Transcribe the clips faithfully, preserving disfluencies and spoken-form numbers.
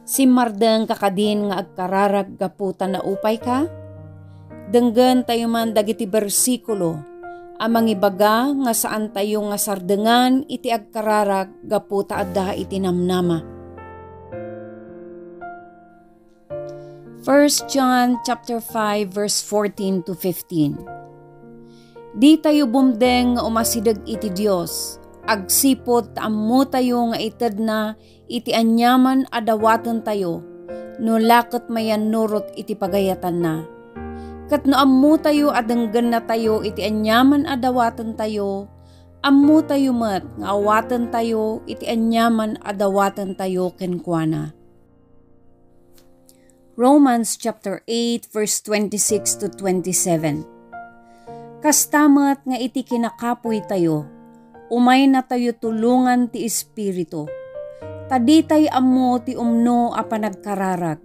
Simmardeng ka kadin nga agkararag gapu ta naupayka? Denggentayo man dagiti bersikulo a mangibaga nga saantayo nga sardengan iti agkararag gapu ta adda iti namnama. First John chapter five, verse fourteen to fifteen. Ditayo bumdeng nga umasideg iti Dios, agsipud ta ammotayo nga itedna iti aniaman a dawatentayo, no la ket mayannurot iti pagayatanna. Ket no ammotayo a denggennatayo iti aniaman a dawatentayo, ammotayo met nga awatentayo iti aniaman a dawatentayo kenkuana. Romans chapter eight, verse twenty-six to twenty-seven. Kasta met nga iti kinakapuy tayo, umay natayo tulongan ti Espiritu, ta ditay ammo ti umno a panagkararag.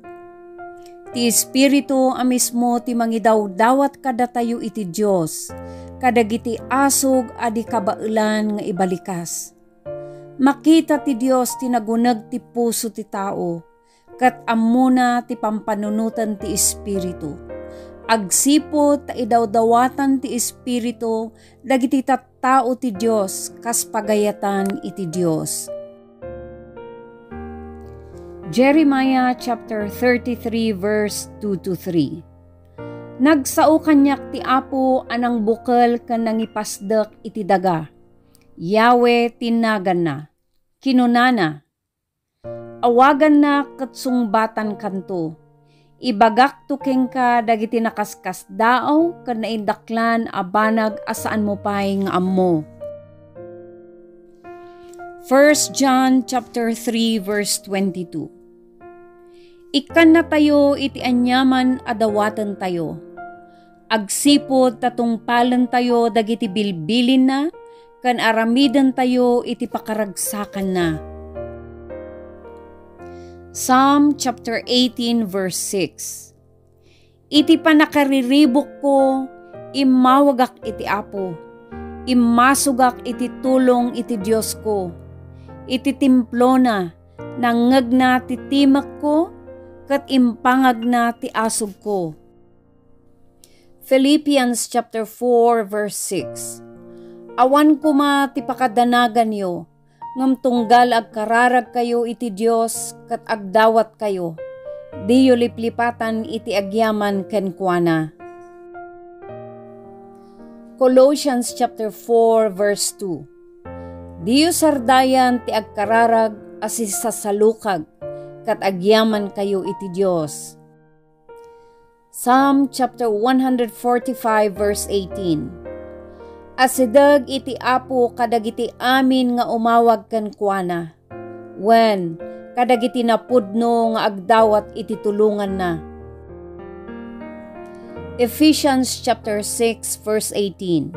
Ti Espiritu a mismo ti mangidawdawat kadatayo iti Dios, kadagiti asug a di kabaelan nga ibalikas. Makita ti Dios ti naguneg ti puso ti tao, ket ammona ti pampanunoten ti Espiritu. Agsipud ta idawdawatan ti Espiritu dagiti tattao ti Dios kas pagayatan iti Dios. Jeremiah chapter thirty-three, verse two to three. Nagsao kaniak ti Apo a nangbukel ken nangipasdek iti daga, Yahweh ti naganna. Kinunana, "Awagannak ket sungbatankanto. Ibagakto kenka dagiti nakaskasdaaw ken naindaklan a banag a saanmo pay nga ammo." First John chapter three, verse twenty-two. Ikkannatayo iti aniaman a dawatentayo, agsipud ta tungpalentayo dagiti bilbilinna ken aramidentayo iti pakaragsakanna. Psalm chapter eighteen, verse six. Iti pannakariribukko, immawagak iti Apo. Immasugak iti tulong iti Diosko. Iti templona, nangngegna ti timekko, ket impangagna ti asugko. Philippians chapter four, verse six. Awan koma ti pakadanaganyo, ngem tunggal agkararagkayo iti Dios ket agdawatkayo, diyo liplipatan iti agyaman kenkuana. Colossians chapter four, verse two. Diyo sardayan ti agkararag a sisasalukag, ket agyamankayo iti Dios. Psalm chapter one hundred forty-five, verse eighteen. Asideg iti Apo kadagiti amin nga umawag kenkuana, wen, kadagiti napudno nga agdawat iti tulonganna. Ephesians chapter six, verse eighteen.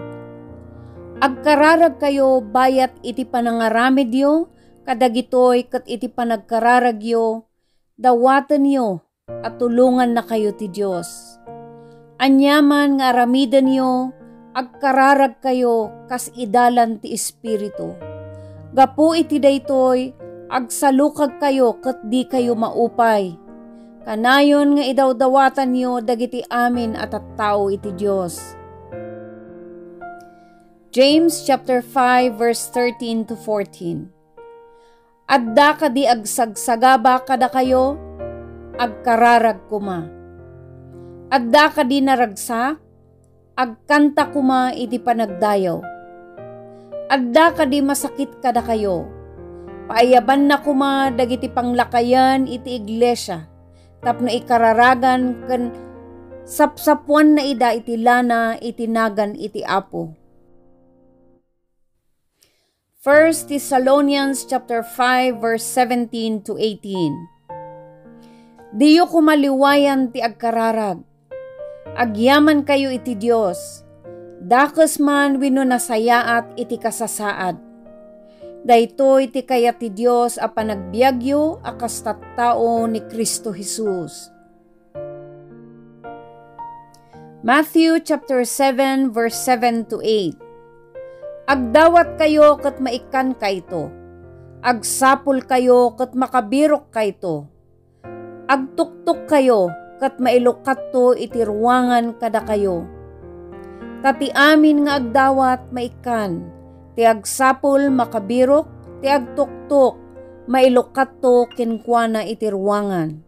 Agkararagkayo bayat iti panangaramidyo kadagitoy ket iti panagkararagyo, dawatenyo a tulongannakayo ti Dios. Aniaman nga aramidenyo, agkararagkayo kas idalan ti Espiritu. Gapu iti daytoy, agsalukagkayo ket dikayo maupay. Kanayon nga idawdawatanyo dagiti amin a tattao iti Dios. James chapter five, verse thirteen to fourteen. Adda kadi agsagsagaba kadakayo? Agkararag koma. Adda kadi naragsak? Agkanta koma iti panagdayaw. Adda kadi masakit kadakayo? Paayabanna koma dagiti panglakayen iti iglesia tapno ikararagan ken sapsapuanna ida iti lana iti nagan iti Apo. First Thessalonians chapter five, verse seventeen to eighteen. Diyo koma liwayan ti agkararag. Agyamankayo iti Dios. Dakes man wenno nasayaat iti kasasaad. Daytoy ti kayat ti Dios a panagbiagyo a kas tattao ni Cristo Jesus. Matthew chapter seven, verse seven to eight. Agdawatkayo ket maikkankayto. Agsapulkayo ket makabirukkayto. Agtuktokkayo, ket mailukatto iti ruangan kadakayo. Ta ti amin nga agdawat maikkan, ti agsapul makabirok, ti agtuktok mailukatto kenkuana iti ruangan.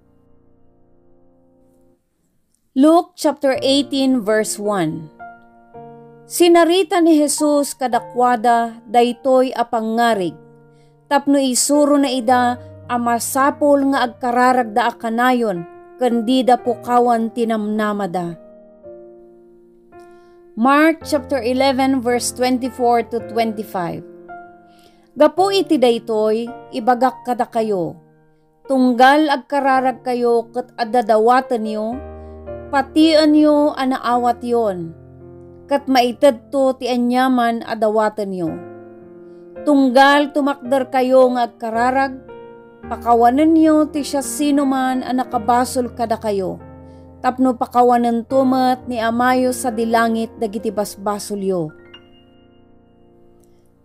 Luke chapter eighteen, verse one. Sinarita ni Jesus kadakuada daytoy a pangngarig, tapno isurona ida a masapul nga agkararagda a kanayon ken dida pukawan ti namnamada. Mark chapter eleven, verse twenty-four to twenty-five. Gapu iti daytoy, ibagak kadakayo, tunggal agkararagkayo ket adda dawatenyo, patienyo a naawatyon, ket maitedto ti aniaman a dawatenyo. Tunggal tumakderkayo nga agkararag, pakawanenyo ti siasinoman a nakabasol kadakayo, tapno pakawanento met ni Amayo sadi langit dagiti basbasolyo.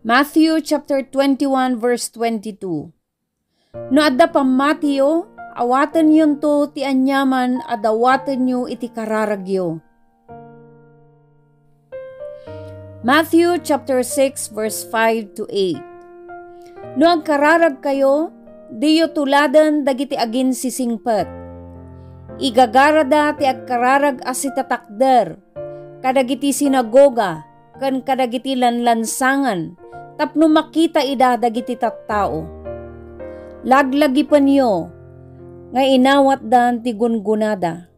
Matthew chapter twenty-one, verse twenty-two. No adda pammatiyo, awatenyonto ti aniaman a dawatenyo iti kararagyo. Matthew chapter six, verse five to eight. No agkararagkayo, diyo tuladen dagiti aginsisingpet. Igagarada ti agkararag a sitatakder kadagiti sinagoga ken kadagiti lanlansangan tapno makita ida dagiti tattao. Laglagipenyo nga inawatdan ti gungonada.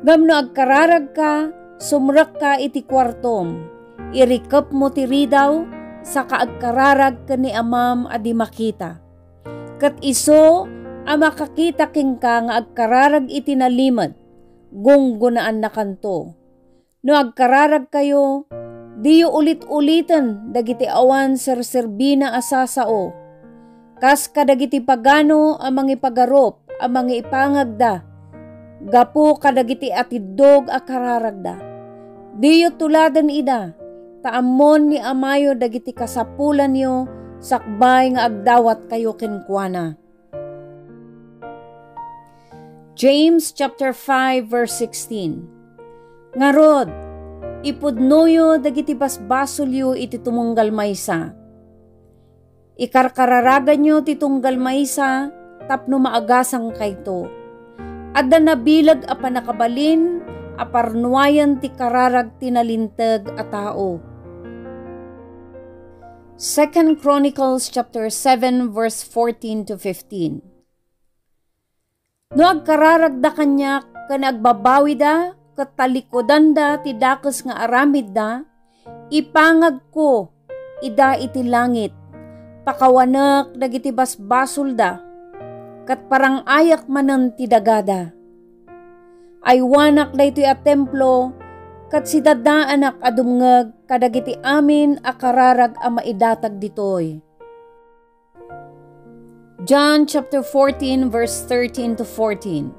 Ngem no agkararagka, sumrekka iti kuartom, irikepmo ti ridaw, saka agkararag ken ni Amam a di makita. Ket isu a makakita kenka nga agkararag iti nalimed, gunggonaannakanto. No agkararagkayo, diyo ulit-uliten dagiti awan serserbina a sasao, kas kadagiti pagano a mangipagarup a mangiipangagda gapu kadagiti atiddog a kararagda. Diyo tuladen ida, ta ammon ni Amayo dagiti kasapulanyo sakbay nga agdawatkayo kenkuana. James chapter five, verse sixteen. Ngarud, ipudnoyo dagiti basbasolyo iti tumunggal maysa. Ikarkararaganyo ti tunggal maysa tapno maagasangkayto. Adda nabileg a pannakabalin a parnuayen ti kararag ti nalinteg a tao. Second Chronicles chapter seven, verse fourteen to fifteen. No agkararagda kaniak ken agbabawida ket talikudanda ti dakes nga aramidda, ipangagko ida iti langit, pakawanek dagiti basbasolda, ket parang-ayak manen ti dagada. Aywanak daytoy a templo ket sidadaanak a dumngeg kadagiti amin a kararag a maidatag ditoy. John chapter fourteen, verse thirteen to fourteen.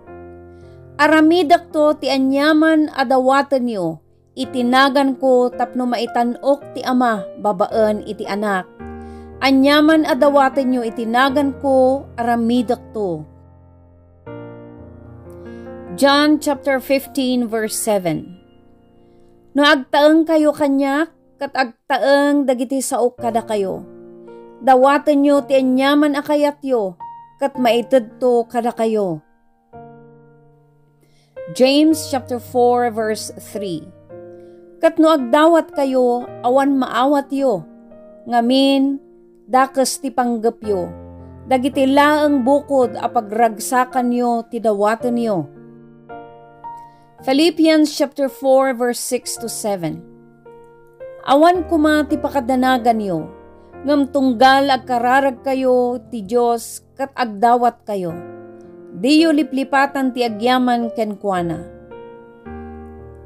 Aramidekto ti aniaman a dawatenyo iti naganko tapno maitan-ok ti Ama babaen iti Anak. Aniaman a dawatenyo iti naganko, aramidekto. John chapter fifteen, verse seven. No agtaengkayo kaniak, ket agtaeng dagiti sao kadakayo. Dawatenyo ti aniaman a kayatyo, ket maitedto kadakayo. James chapter four, verse three. Ket no agdawatkayo, awan maawatyo. Ngamin, dakes ti panggepyo. Dagiti laeng bukod a pagragsakanyo ti dawatenyo. Philippians chapter four, verse six to seven. Awan koma ti pakadanaganyo, ngem tunggal agkararagkayo ti Dios ket agdawatkayo. Diyo liplipatan ti agyaman kenkuana.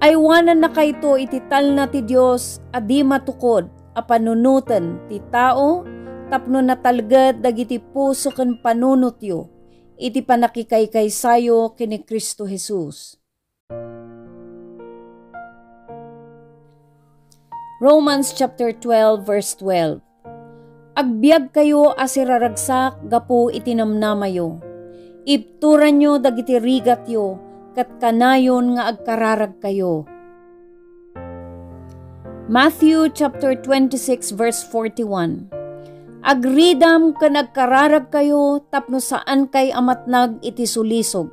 Aywanannakayto iti talna ti Dios a di matukod a panunoten ti tao tapno natalged dagiti puso ken panunotyo iti pannakikaykaysayo ken ni Cristo Jesus. Romans chapter twelve, verse twelve. Agbiagkayo a siraragsak gapu iti namnamayo. Ibturanyo dagiti rigatyo, ket kanayon nga agkararagkayo. Matthew chapter twenty-six, verse forty-one. Agridam ken agkararagkayo tapno saankay a matnag iti sulisog.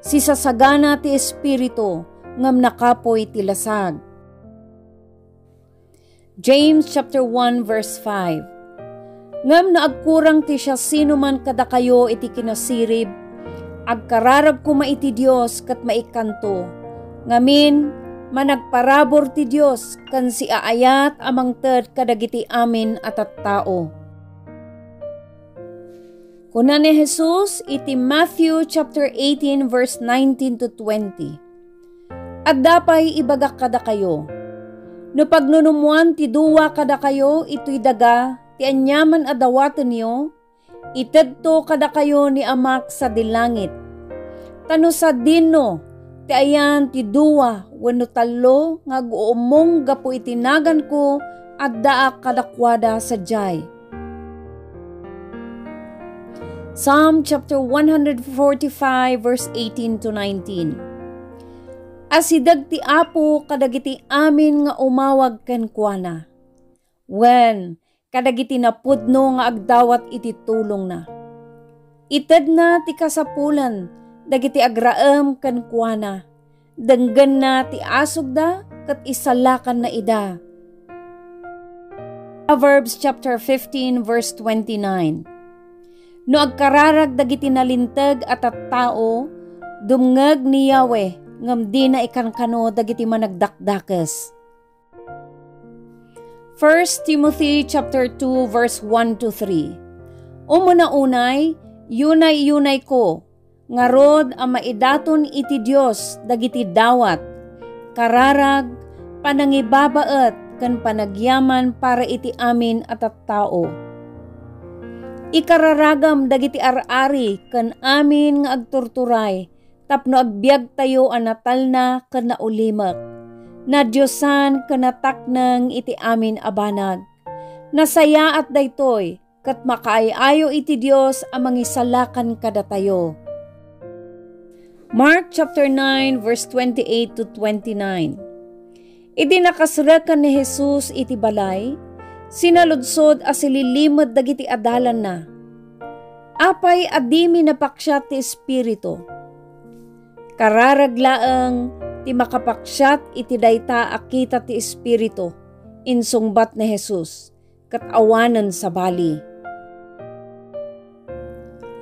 Sisasagana ti Espiritu, ngem nakapuy ti lasag. James chapter one, verse five. Ngem no agkurang ti siasinoman kadakayo iti kinasirib, agkararag koma iti Dios ket maikkanto. Ngamin, managparabur ti Dios ken siaayat a mangted kadagiti amin a tattao. Kuna ni Jesus iti Matthew chapter eighteen, verse nineteen to twenty, "Adda pay ibagak kadakayo, no pagnunummoan ti dua kadakayo itoy daga ti aniaman a dawatenyo, itedto kadakayo ni Amak sadi langit. Ta no sadino ti ayan ti dua wenno tallo nga aguummong gapu iti naganko, addaak kadakuada sadiay." Psalm chapter one hundred forty-five, verse eighteen to nineteen. Asideg ti Apo kadagiti amin nga umawag kenkuana, wen kadagiti napudno nga agdawat iti tulongna. Itedna ti kasapulan dagiti agraem kenkuana. Denggenna ti asugda ket isalakanna ida. Proverbs chapter fifteen, verse twenty-nine. No agkararag dagiti nalinteg a tattao, dumngeg ni Yahweh, ngem dina ikankano dagiti managdakdakes. First Timothy chapter two, verse one to three. Umuna unay, yunay-yunayko, ngarud a maidaton iti Dios dagiti dawat, kararag, panangibabaet, ken panagyaman para iti amin a tattao. Ikararagam dagiti ar-ari ken amin nga agturturay, tapno agbiagtayo a natalna ken naulimek, nadiosan ken natakneng iti amin a banag. Nasayaat daytoy, ket makaay-ayo iti Dios a mangisalakan kadatayo. Mark chapter nine, verse twenty-eight to twenty-nine. Idi nakasreken ni Jesus iti balay, sinaludsod a sililimed dagiti adalanna, "Apay a dimi napaksiat ti Espiritu? Kararag laeng ti makapaksiat iti dayta a kita ti Espiritu," insungbat ni Jesus, ket awanen sabali.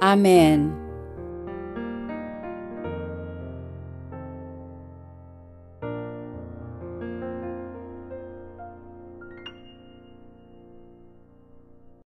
Amen.